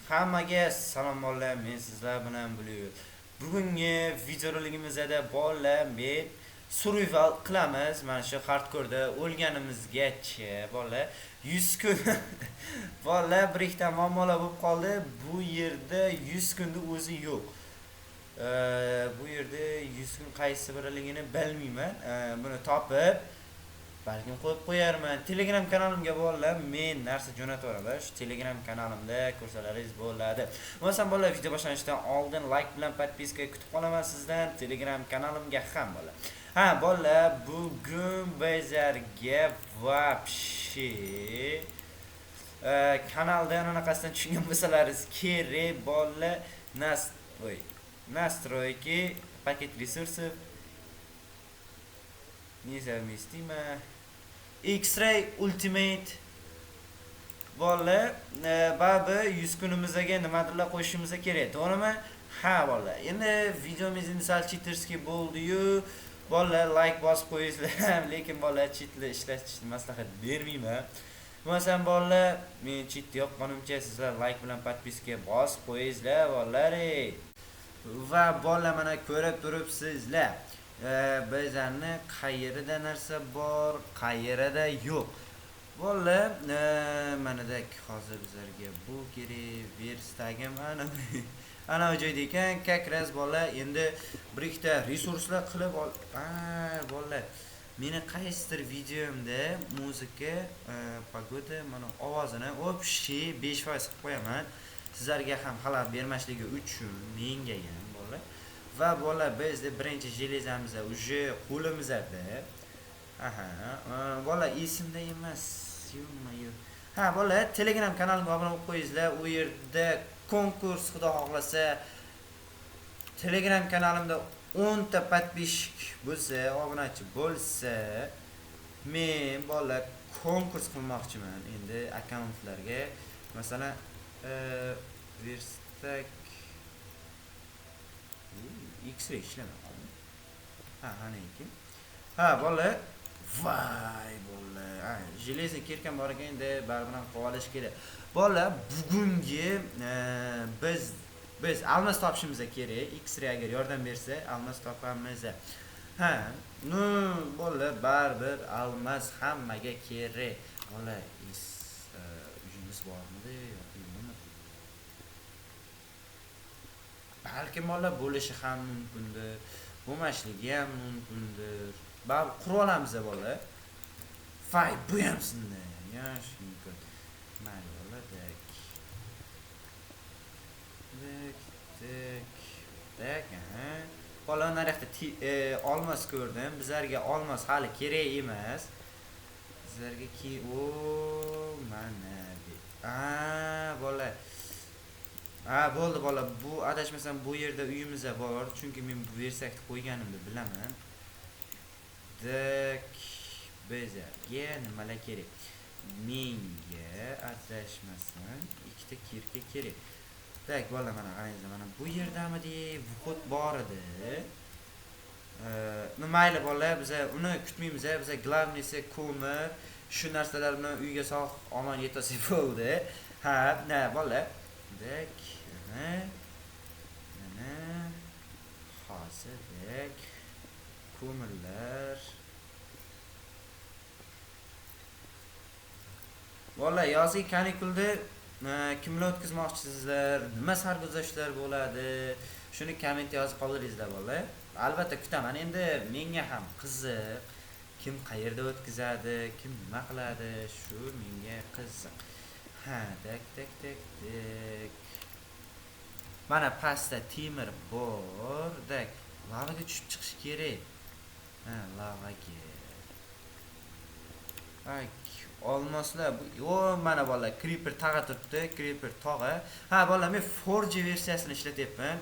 Hammaga salom bolalar, men sizlar bilan Blue. Bugungi videoroligimizda bolalar men survival qilamiz. Mana shu hardcore'da o'lganimizgacha bolalar 100 kun bolalar bir ikkita muammolar bo'lib qoldi. Bu yerda 100 kunni o'zi yo'q. Bu yerda 100 kun qaysi biriligini bilmayman. Buni topib balkim qo'yib qo'yarman. Telegram kanalimga bolalar men narsa jo'nataveraman. Shu Telegram kanalimda ko'rsalaringiz bo'ladi. Bo'lmasam bolalar video boshlanishidan oldin like bilan podpiska kutib qolaman sizdan. Telegram kanalimga ham bolalar. Ha bolalar, bugun bizlarga вообще kanalda anaqasidan tushungan bo'lsalaringiz kerak bolalar. Настройки, пакет ресурсов, несовместимо. X-Ray Ultimate bolalar, baribir 100 kunimizga nimadirlar qo'shishimiz kerak, to'g'rimi? Ha bolalar, endi videomiz endi sal cheaterskiy bo'ldi-yu, bolalar like bosib qo'yingizlar, lekin bolalar cheatli ishlatishni maslahat bermayman. Bo'lmasam bolalar, men cheat yoqqanimcha sizlar like bilan podpiska bosib qo'yingizlar bolalar. Va bolalar mana ko'rib turibsizlar. Bizlarni qayerida narsa bor, qayerida yo'q. Bolalar, manada hozir bizlarga bu kerak, verstagim ana u joyda ekan, как раз bolalar endi bir ikkita resurslar qilib ol. Bolalar, meni qaysidir videomda muzika, pogoda, mana ovozini общий 5% qilib qo'yaman. Sizlarga ham xalal bermasligi uchun menga ham bolalar. Va bolalar bizda birinchi jelezamiz уже qo'limizda. Aha, bolalar esimda emas. Yo'q. Ha, bolalar Telegram kanalimga obuna bo'lib qo'yingizlar. U yerda konkurs, xudo xohlasa, Telegram kanalimda 10 ta podписчик bo'lsa, obunachi bo'lsa, men bolalar konkurs qilmoqchiman endi akkauntlarga. Masalan, verstak X-ray ishlamay qoldi. Ha, ana ekan. Ha, bolalar, voy bolalar, ha, железный kirkam bor ekan, endi baribir ham qilib olish kerak. Bolalar, bugungi biz almas topishimiz kerak. X-ray agar yordam bersa, almas topamiz. Ha, ну, bolalar, baribir almas hammaga kerak. Bolalar, uyimiz bormidi yoki yo'qmi? Balkim bolalar bo'lishi ham mumkindir, bo'lmasligi ham mumkindir. Baribir qurib olamiz bolalar. Fay, bu ham sindi. Yosh mumkin. Mayli bolalar, tak. Tak, tak, tak, aha. Bolalar naryoqda olmos ko'rdim. Bizlarga olmos hali kerak emas. Bizlarga ki, o, mana bu. A, bolalar. Ha, bo'ldi bola. Bu adashmasam bu yerda uyimiz bor, chunki men bu versakni qo'yganimni bilaman. Tak, bizlarga nimalar kerak? Menga adashmasam ikkita kirka kerak. Tak, bola mana qarangizlar, mana bu yerdamidi vxod bor edi. Mayli bola, biz uni kutmaymiz, biz главныйsi ko'mir, shu narsalar bilan uyga sog' omon yetsak bo'ldi. Ha, na bola. Tak, mana hozir tak ko'mirlar. Bola, yozgi kanikulda kimlar o'tkazmoqchisizlar, nima sarguzashtlar bo'ladi, shuni kommentga yozib qoldiringizlar bola. Albatta kutaman. Endi menga ham qiziq, kim qayerda o'tkazadi, kim nima qiladi, shu menga qiziq. Ha, tak tak tak tak. Mana pastda temir bor. Tak, lavaga tushib chiqish kerak. Ha, lavaga. Tak, olmoslar. O, mana bolalar, creeper tag'a turibdi, creeper tog'a. Ha, bolalar, men 4G versiyasini ishlatyapman.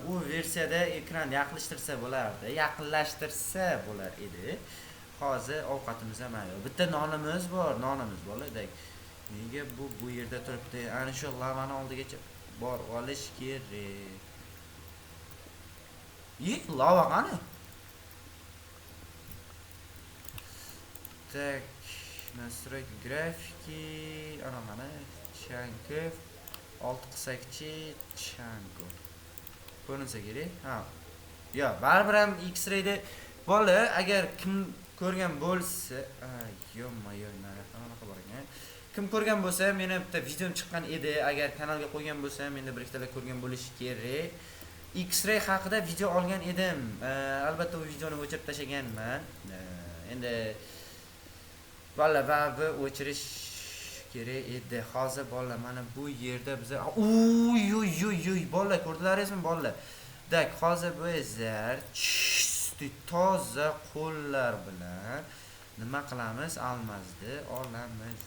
U versiyada ekran yaqinlashtirsa bo'lardi, yaqinlashtirsa bo'lar edi. Hozir ovqatimiz ham yo'q. Bitta nonimiz bor, nonimiz bor. Tak, nega bu yerda turibdi? Ana shu lavani oldigacha bor olish kerak. Lava qani? Так, настройки графики, ana mana Chankov. 6 qilsakchi, Chanko. Ko'rinsa kerak. Ha. Yo, baribir ham X-rayda bola agar kim ko'rgan bo'lsa, yo-moyo, anaqa bor ekan. Kim ko'rgan bo'lsa, meni bitta videom chiqqan edi. Agar kanalga qo'ygan bo'lsam, menda bir ikkitalar ko'rgan bo'lishi kerak. X-ray haqida video olgan edim. Albatta u videoni o'chirib tashlaganman. Endi bolalar baribir o'chirish kerak edi. Hozir bolalar mana bu yerda biza uy uy uy uy bolalar ko'rdilaringizmi bolalar? Dak, hozir bizlar chisti toza qo'llar bilan nima qilamiz? Almazni olamiz.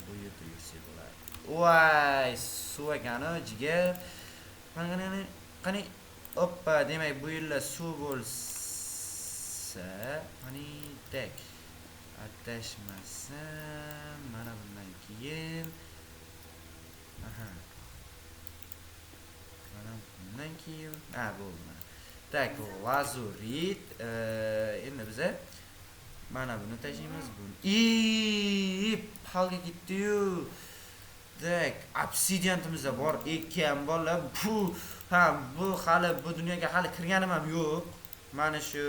Bu yerda yursak bo'ladi. Voy, suv ekani jigar. Qani qani oppa, demak bu yerlar suv bo'lsa, qani dak. Adashmasam, mana bundan keyin aha. Mana bundan keyin, ha bo'ldi mana. Tak, lazurit, endi biza mana buni tashlaymiz, buni. Palga ketdi-yu. Tak, obsidiantimizda bor ekan bolalar. Bu ha, bu hali bu dunyoga hali kirganim ham yo'q. Mana shu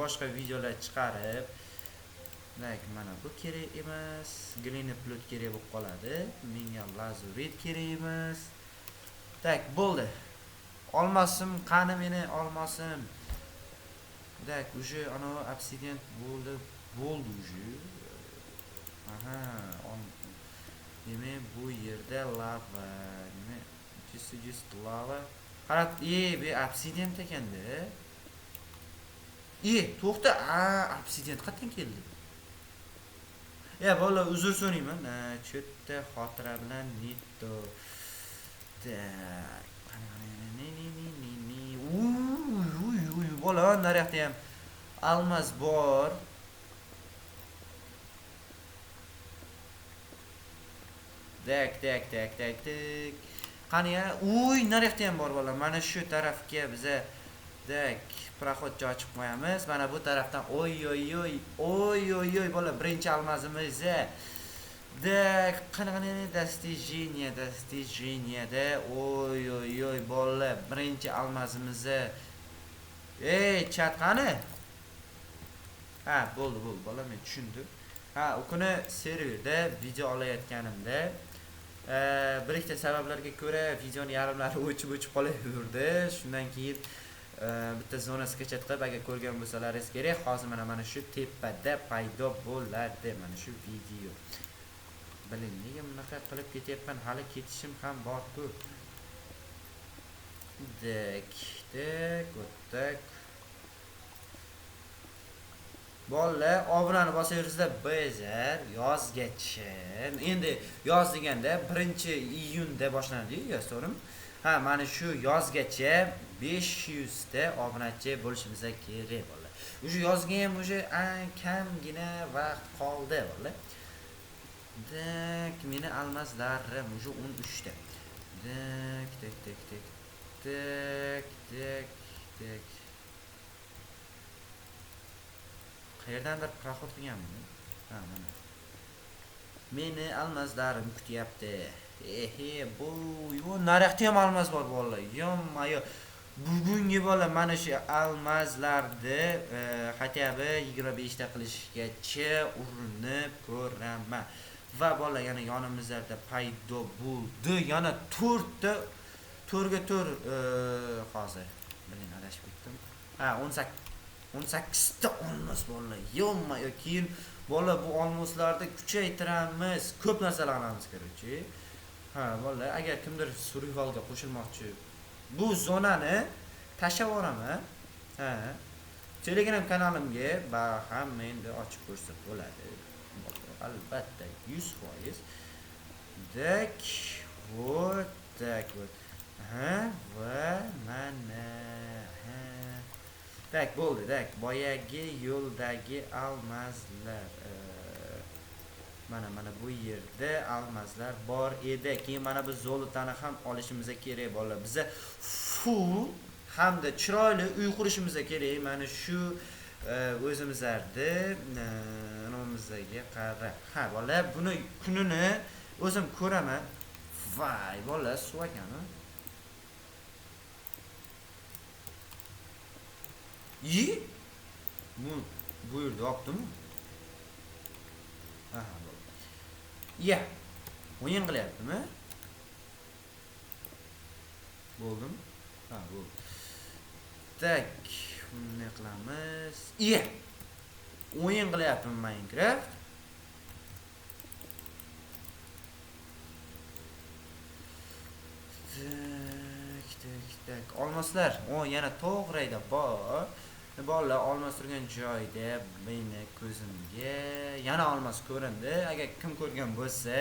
boshqa videolar chiqarib. Tak, mana bu kerak emas. Glina plot kerak bo'lib qoladi. Menga lazurit kerak emas. Tak, bo'ldi. Olmasim, qani meni olmasim. Tak, уже ana obsidian bo'ldi, bo'ldi уже. Aha, demak bu yerda lava, demak just lava. Qarab, bu obsidian ekanda. To'xta, obsidian qayerdan keldi? Ya bolalar, uzr so'rayman. Cho'tta xotira bilan netto. Tak, qani ni ni ni ni. Uy uy uy, bola, naryoqda ham almaz bor. Tak tak tak tak tak. Qani ya? Uy, naryoqda ham bor bola. Mana shu tarafga biza tak proxodcha ochib qo'yamiz. Mana bu tarafdan oy oy oy oy oy oy bola, birinchi almazimiz. Tak, qani qani достижение, достижениеda oy oy oy bola, birinchi almazimiz. Ey, chat qani? Ha, bo'ldi, bo'ldi bola, men tushundim. Ha, u kuni serverda video olayotganimda bir ikkita sabablarga ko'ra videoni yarimlari o'chib qolaverdi. Shundan keyin bitta zona skachat qilib, agar ko'rgan bo'lsalaringiz kerak, hozir mana shu tepada paydo bo'ladi mana shu video. Biling, nega bunaqa qilib ketyapman? Hali ketishim ham bor-ku. Tak, tak, tak. Bolalar, obunani bosaveringizlar, bizlar yozgacha. Endi yoz deganda 1-iyunda boshlanadi-yu, yoz, to'g'rimi? Ha, mana shu yozgacha 500 ta obunachi bo'lishimiz kerak bolalar. Уже yozga ham уже kamgina vaqt qoldi bolalar. Tak, meni almazlarim уже 13 ta. Tak, tak, tak, tak. Tak, tak, tak. Qayerdandir proxod qilganmi? Ha, mana. Meni almazlarim kutyapti. Ehe, bu yo naryoqda ham almaz bor bolalar. Yo-mayo. Bugungi bola mana shu almazlarni хотя бы 25 ta qilishgacha urinib ko'raman. Va bola yana yonimizda paydo bo'ldi. Yana 4 ta 4ga 4 hozir. Biling, adashib ketdim. Ha, 18 ta olmos bolalar. Yo-mayo, keyin bola bu olmoslarni kuchaytiramiz, ko'p narsalar qilamiz, короче. Ha, bolalar, agar kimdir survivalga qo'shilmoqchi, bu zonani tashlab yuboraman. Ha. Telegram kanalimga va hamma endi ochib ko'rsa bo'ladi. Albatta 100%. Tak, вот так вот. Ha, va mana. Ha. Tak, bo'ldi, tak. Boyagi yo'ldagi almazlar. Mana bu yerda almazlar bor edi. Keyin mana bu zolotani ham olishimiz kerak bolalar. Biza full hamda chiroyli uy qurishimiz kerak. Mana shu o'zimizlarni nomimizga qarab. Ha, bolalar, buni kunini o'zim ko'raman. Vay, bolalar, suv ekan. Yi? Bu yerda yoqdimi? Aha, bo'ldi. Ya. O'yin qilyaptimi? Bo'ldimi? Ha, bo'ldi. Tak, ne qilamiz? Iya. O'yin qilyaptimi Minecraft? Tak, tak, tak. Olmoslar. O, yana to'g'rayda bor. Bolalar, olmos turgan joyda meni ko'zimga yana olmos ko'rindi. Agar kim ko'rgan bo'lsa,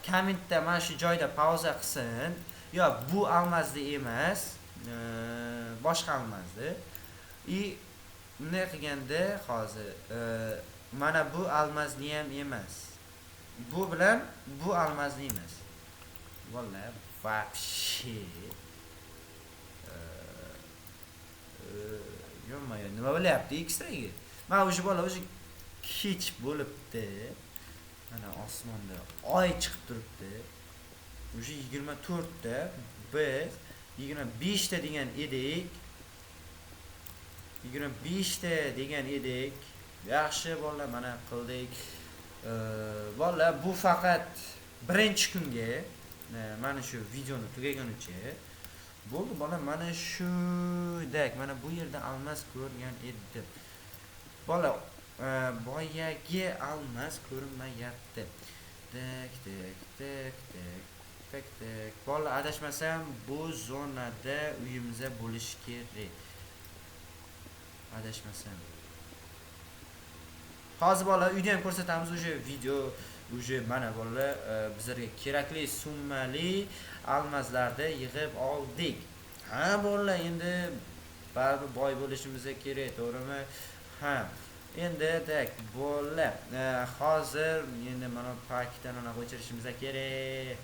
kommentda mana shu joyda pauza qilsin. Yo, bu almazni emas, boshqa almazni. I bunday qilganda hozir mana bu almazni ham emas. Bu bilan bu almazni emas. Vallahi вообще. Yo'q, nima bo'lyapti X-rayga? Mana o'sha bola o'sha kech bo'libdi. Mana osmonda oy chiqib turibdi. O'sha 24 ta biz 25 ta degan edik. 25 ta degan edik. Yaxshi bolalar, mana qildik. Bolalar, bu faqat birinchi kunga, mana shu videoni tugagunicha bo'ldi bola. Mana shu dak, mana bu yerda almas ko'rgan edim. Bola, boyagi almas ko'rinmayapti. Tak, tak, tak, tak, tak, tak. Bola, adashmasam bu zonada uyimizda bo'lishi kerak. Adashmasam. Hozir bola uyda ham ko'rsatamiz o'sha video, o'sha mana bola, bizlarga kerakli summali almazlarni yig'ib oldik. Ha bola, endi baribir boy bo'lishimiz kerak, to'g'rimi? Ha. Endi tak bola, hozir endi mana paketdan anaqa o'chirishimiz kerak.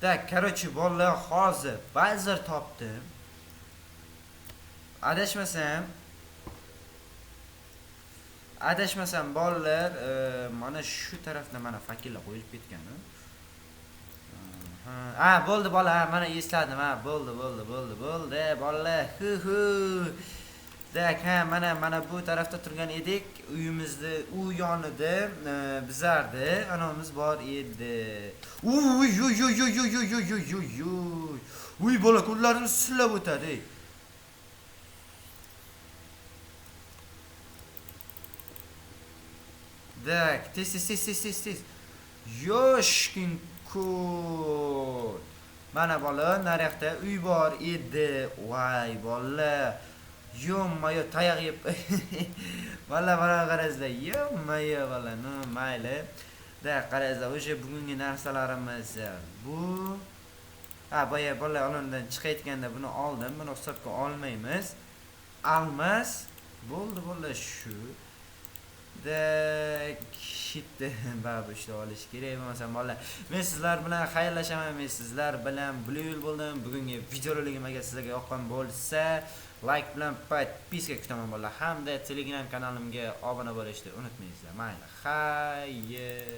Tak, короче, bola, hozir bazar topdim. Adashmasam bolalar, mana shu tarafda mana fakillar qo'yilib ketgan. Ha, bo'ldi bola, ha, mana esladim, ha, bo'ldi, bo'ldi, bo'ldi, bo'ldi, bolalar, hu hu. Tak, ha, mana bu tarafda turgan edik, uyimizni u yonida, bizardi, anamiz bor edi. Uy, uy, uy, uy, uy, uy, uy, uy, uy, uy. Uy, bola, ko'zlarini silab o'tadi. Tak, tez, tez, tez, tez, tez, tez. Yoshkin ko'l. Mana bola, naryoqda uy bor edi. Voy bola. Yo'm-mayo tayoq yeb. Bola, mana qarangizlar. Yo'm-mayo bola, no mayli. Da, qarangizlar, o'sha bugungi narsalarimiz bu. Ha, boya bola olamdan chiqayotganda buni oldim. Buni hisobga olmaymiz. Almas bo'ldi bola shu. Da shit, baribir ishlab olish kerak bo'lmasa bola. Men sizlar bilan xayrlashaman, men sizlar bilan Blue bo'ldim. Bugungi videoroligim agar sizlarga yoqqan bo'lsa, like bilan podpiska kutaman bola, hamda Telegram kanalimga obuna bo'lishni unutmaysizlar. Mayli, xayr.